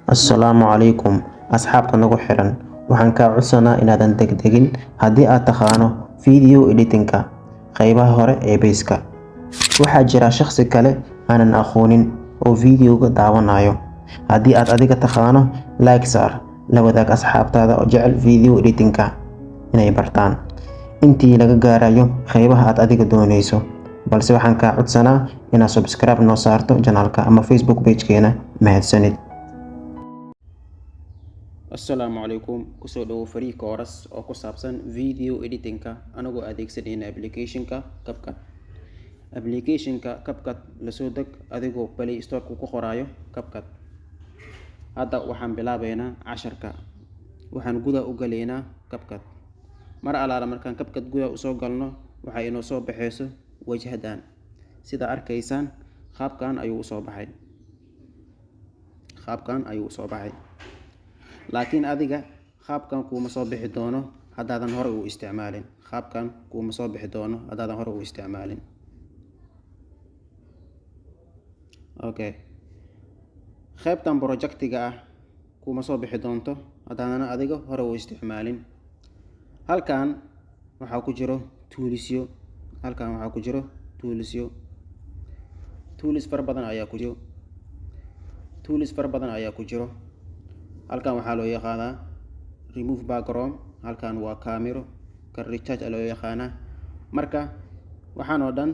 Assalaamu calaykum asxaabta nagu xiran. Waxaan kaa codsanaa inaadan degdegin haddii aad taqaano video editing-ka qaybaha hore ee basic-ka. Waxaa jira shaqsi kale aanan aqoonin oo video-ga daawanayo. Haddii aad adiga taqaano, like saar, la wadaag asxaabtaada oo jecel video editing-ka inay bartaan intii laga gaarayo qaybaha aad adiga dooneyso. Balse waxaan kaa codsanaa inaad subscribe noo saarto channel-ka ama Facebook page-keena. Mahadsanid. Assalaamu calaykum. Kusoo dhawow free course oo ku saabsan video editing-ka anagoo adeegsanayna application-ka CapCut. Application-ka CapCut lasoo deg adigoo Play Store-ku ku qoraayo CapCut. Hadda waxaan bilaabeynaa casharka. Waxaan gudaha u galeynaa CapCut. Mar alaala markaan CapCut gudaha usoo galno, waxaa inoo soo baxeyso wajhadan. Sida arkaysaan, qaabkan ayuu usoo baxay, qaabkan ayuu usoo baxay. Laakiin adiga qaabkan kuuma soo bixi doono haddaadan hore u isticmaalin. Qaabkan kuuma soo bixi doono haddaadan hore u isticmaalin. Okay, qaybtan projectiga ah kuuma soo bixi doonto haddaadan adiga hore u isticmaalin. Halkan waxaa ku jiro tools-yo. Halkan waxaa ku jiro tools-yo. Tools fara badan ayaa ku jiro. Tools fara badan ayaa ku jiro. Halkan waxaa loo yaqaanaa remove background. Halkan waa camera kan retouch loo yaqaanaa. Marka waxaan oo dhan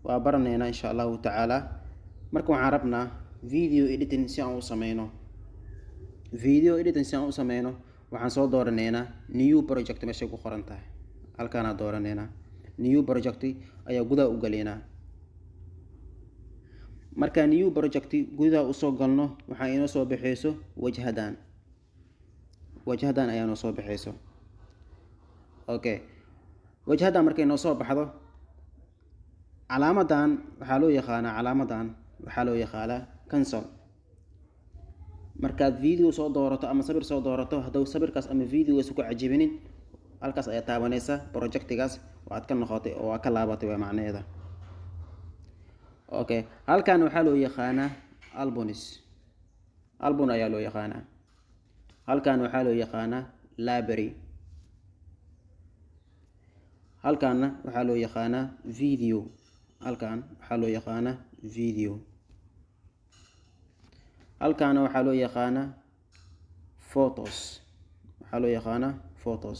waa baranaynaa, insha Allahu tacaala. Marka waxaan rabnaa video editing si aan u sameyno. Video editing si aan u sameyno, waxaan soo dooranaynaa new project meeshay ku qoran tahay. Halkaanaa dooranaynaa. New project ayaa gudaha u galeynaa. Marka new project gudaha usoo galno, waxaa inoo soo baxeyso wajhadan. Wajhadan ayaa noo soo baxeyso. Okay, wajhadan markay noo soo baxdo, calaamadan waxaa loo yaqaanaa, calaamadan waxaa loo yaqaanaa cancel. Markaad video soo doorato ama sawir soo doorato, hadduu sawirkaas ama videogaas ku cajibinin, halkaas ayaa taabanaysa. Projectigaas waad ka noqotay oo waa ka laabatay, waa macnaheeda. Okay, halkan waxaa loo yaqaanaa albums. Album ayaa loo yaqaanaa. Halkan waxaa loo yaqaanaa library. Halkanna waxaa loo yaqaanaa video. Halkan waxaa loo yaqaanaa video. Halkaana waxaa loo yaqaanaa photos. Waxaa loo yaqaanaa photos.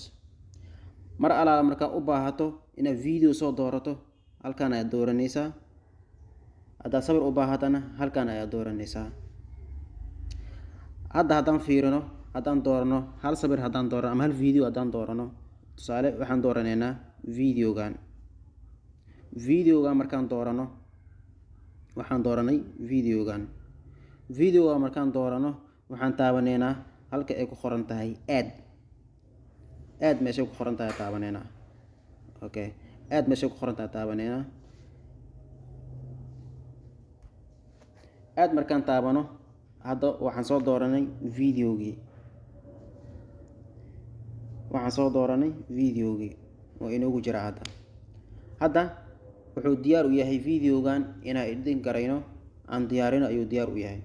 Mar alaala markaa u baahato inaad video soo doorato, halkan ayaad dooranaysaa. Haddaad sawir u baahatana, halkan ayaad dooranaysaa. Hadda haddaan fiirino, haddaan doorano hal sawir, haddaan doorano ama hal video haddaan doorano, tusaale waxaan dooranaynaa videogan. Videogan markaan doorano, waxaan dooranay videogan. Videoga markaan doorano, waxaan taabanaynaa halka ay ku qoran tahay add. Add meeshay ku qoran tahay taabanaynaa. Okay, add meeshay ku qoran tahay taabanaynaa. Add markaan taabano, hadda waxaan soo dooranay videogii. Waxaan soo dooranay videogii oo inoogu jira hadda. Hadda wuxuu diyaar u yahay videogan inaan edit garayno, aan diyaarino ayuu diyaar u yahay.